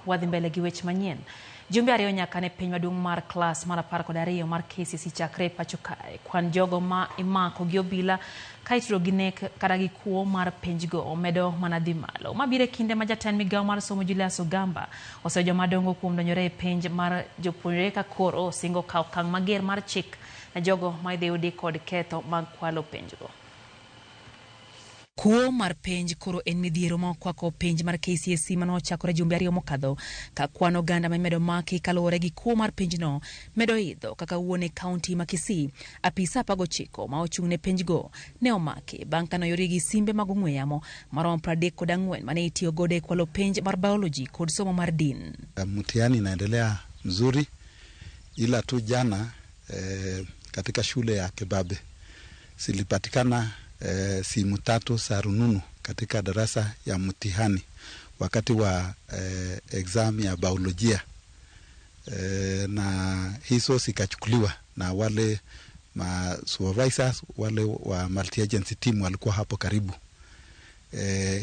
Wadhi mbele gi weche manyien. Jumbe 2 nyaka ne penj maduong' mar klas mar 12 mar KCSE chakre e pacho kae. Kwan jogo ma imako gi obila ka itudo gi nek kata gi kuo mar penjgo medo mana dhi malo. Ma biro e kinde ma jatend migawo mar somo Julius Ogamba oseyo joma dongo kuom donjore e penj mar jopuonjre ka koro osingo kawo okang' mager mar chik ne jogo ma idhi yudi kod ketho mag kwalo penjgo. Kuo mar penj koro en midhiero ma okwako penj mar KCSE mane ochakore jumbe 2 mokadho ka kwan oganda ma imedo maki kaluwore gi kuo mar penjno medo idho kaka wuon e kaunti ma Kisii. Apisa 19 ma ochung' ne penjgo ne omaki bang' kane oyudgi gi simbe mag ong'we yamo maromo 34 mane itiyo godo e kwalo penj mar biology kod somo mar din. Mtihani inaendelea mzuri ila tu jana katika shule ya Kibabe zilipatikana simu 3 za rununu katika darasa ya mtihani wakati wa exam ya biolojia, na hizo zikachukuliwa na wale ma supervisors wale wa multi agency team walikuwa hapo karibu.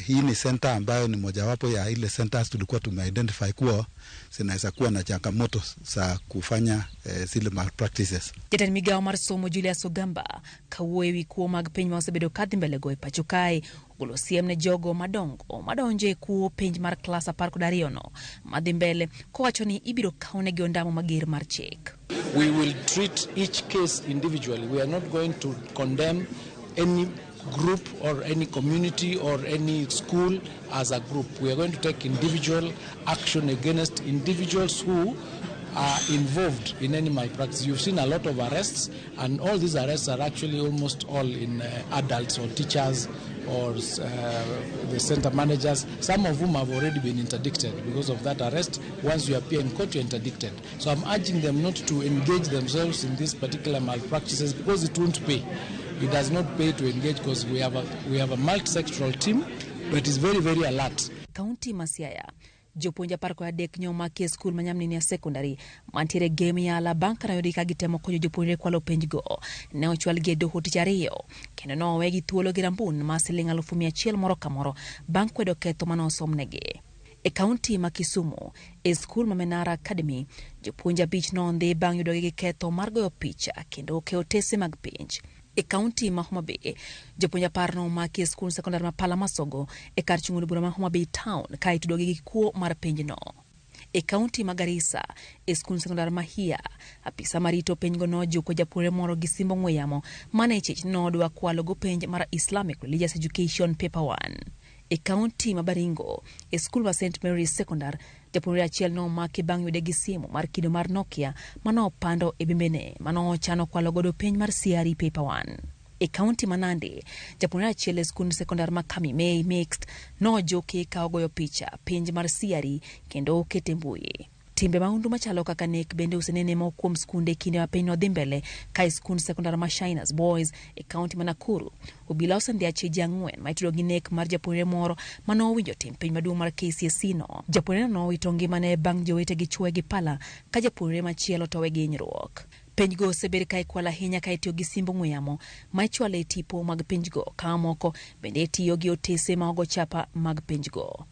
Hii ni center ambayo ni mojawapo ya ile centers tulikuwa tumeidentify kuwa zinaweza kuwa na changamoto za kufanya zile malpractices. Jatend migawo mar somo Julius Ogamba kawuoyo ewi kuo mag penj ma osebedo kadhi mbele go e pacho kae ogolo siem ne jogo madongo madonjo e kuo penj mar klas 12 no madhi mbele kowacho ni ibiro kawnegi ondamo mager mar chik. We will treat each case individually. We are not going to condemn any group or any community or any school as a group. We are going to take individual action against individuals who are involved in any malpractice. You've seen a lot of arrests, and all these arrests are actually almost all in adults or teachers or the center managers, some of whom have already been interdicted because of that arrest. Once you appear in court, you're interdicted. So I'm urging them not to engage themselves in these particular malpractices because it won't pay. It does not pay to engage because we have a multi-sectoral team that is very, very alert. Kaunti ma Siaya, jopuonj 13 ne omaki e skul ma Nyamninia Secondary mantiere Gem Yala bang' kane oyudgi ka gitemo konyo jopuonjre kwalo penjgo. Ne ochwalgi e doho tich ariyo kendo ne owegi thuolo gi rambun mar siling 100,000 moro ka moro bang' kwedo ketho mane osomnegi. E kaunti ma Kisumu, e skul ma Menara Academy, jopuonj 5 nondhi bang' yudogi gi ketho mar goyo picha kendo keyo otese mag penj. E kaunti ma Homa Bay, jopuonj 10 nomaki e skul sekondar ma Pala Masogo e kar chung' od bura ma Homa Bay Town ka itudogi gi kuo mar penjno. E kaunti ma Garissa, e skul sekondar ma Hia, apisa marito penjgo nojuko japuonjre moro gi simb ong'we yamo mane chich ni nodwa kwalo go penj mar Islamic Religious Education Paper 1. E kaunti ma Baringo, e skul ma St Mary's Secondary, japuonjre achiel nomaki bang' yude gi simu mar kido mar Nokia manopando e bembene manochano kwalo godo penj mar CRE Paper 1. E kaunti ma Nandi, japuonjre achiel e skund sekondar ma Kamimei Mixed nojuki ka ogoyo picha penj mar CRE kendo okete mbui. Timbe mahundu machalo kaka nek bende osenene moko kuom skunde e kinde ma piny nodhi mbele ka e skund sekondar ma Shiners Boys e kaunti ma Nakuru. Obila osendhi ji 4 ma itudo gi nek mar japuonjre moro manowinjo tim penj maduong' mar KCSE no. Japuonjre no nowito ngimane bang' jowetegi chuoye gi pala ka japuonjre machielo towe gi hinyruok. Penjgo osebed ka ikwalo ahinya ka itiyo gi simb ong'we yamo ma ichwalo e tipo mag penjgo ka moko bende itiyo gi otese ma ogo chapa mag penjgo.